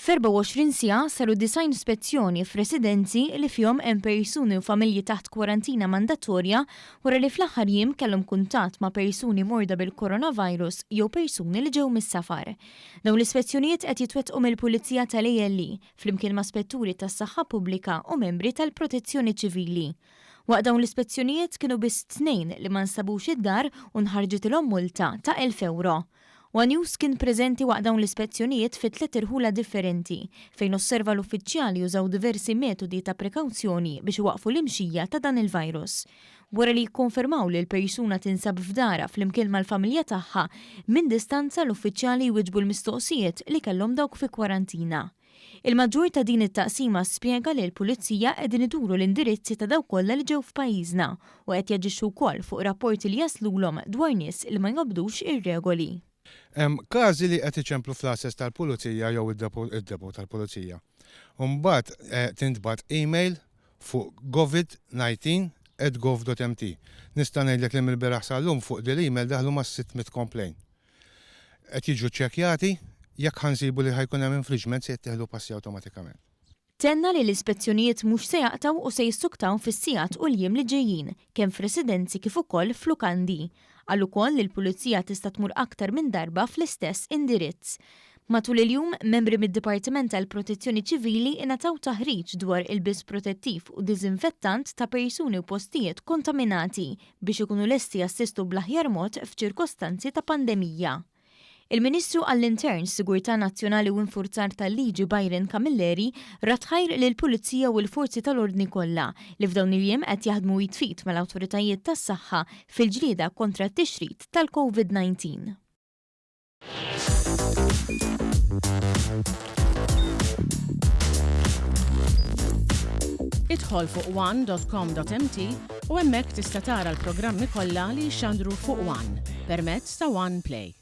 F'24 siegħa saru 90 spezzjoni f'residenzi li fihom hemm persuni u familji taħt kwarantina mandatorja wara li fl-aħħar jiem kellhom kuntatt ma' persuni morda bil-coronavirus jew persuni li ġew mis-safar. Dawn l-ispezzjonijiet qed jitwettqu mill-Pulizija tal-ALE flimkien ma' spetturi tas-saħħa pubblika u membri tal-Protezzjoni Ċivili. Waqt dawn l-ispezzjonijiet kienu biss tnejn li ma nstabux id-dar u nħarġitilhom multa ta' 1,000 ewro. One News kien preżenti waqt dawn l-ispezzjonijiet fi tliet irħula differenti, fejn osserva l-uffiċjali jużaw diversi metodi ta' prekawzjoni biex iwaqqfu l-imxija ta' dan il-virus. Wara li jikkonfermaw li l-persuna tinsab f'darha flimkien mal-familja tagħha, minn distanza l-uffiċjali jwieġbu l-mistoqsijiet li kellhom dawk fi kwarantina. Il-Maġġur ta' din it-taqsima spjega li l-Pulizija qegħdin iduru l-indirizzi ta' dawk kollha li ġew f'pajjiżna u qed jaġixxu wkoll fuq rapporti li jaslulhom dwar nies li ma jobdux ir-regoli. Hemm każi li qed iċemplu fl-għases tal-Pulizija jew id-depot tal-Pulizija. U mbagħad tintbagħat email fuq govid 19 at gov dot mt. Nista' ngħidlek li mill-bieraħ sal-lum fuq din l-email daħlu mas-600 complaint. Qed jiġu ċċekkjati, jekk ħa nsibu li ħa jkun hemm infringement se jittieħdu passi awtomatikament. Tenna li l-ispezzjonijiet mhux se jaqtgħu u se jissuktaw fis-sigħat u l-jiem li ġejjin, kemm f'residenzi kif ukoll f'lukandi. Qal ukoll li l-Pulizija tista' tmur aktar minn darba fl-istess indirizz. Matul il-jum, membri mid-Dipartiment tal-Protezzjoni Ċivili ingħataw taħriġ dwar ilbies protettiv u diżinfettant ta' persuni u postijiet kontaminati biex ikunu lesti jassistu bl-aħjar mod f'ċirkostanzi ta' pandemija. Il-Ministru għall-Intern, Sigurtà Nazzjonali u Infurzar tal-Liġi Byron Camilleri radd ħajr lill-Pulizija u l-forzi tal-ordni kollha li f'dawn il-jiem qed jaħdmu id f'id mal-awtoritajiet tas-saħħa fil-ġlieda kontra t-tixrid tal-Covid-19. Idħol fuq one.com.mt u hemmhekk tista' tara l-programmi kollha li jixxandru fuq One permezz ta' One Play.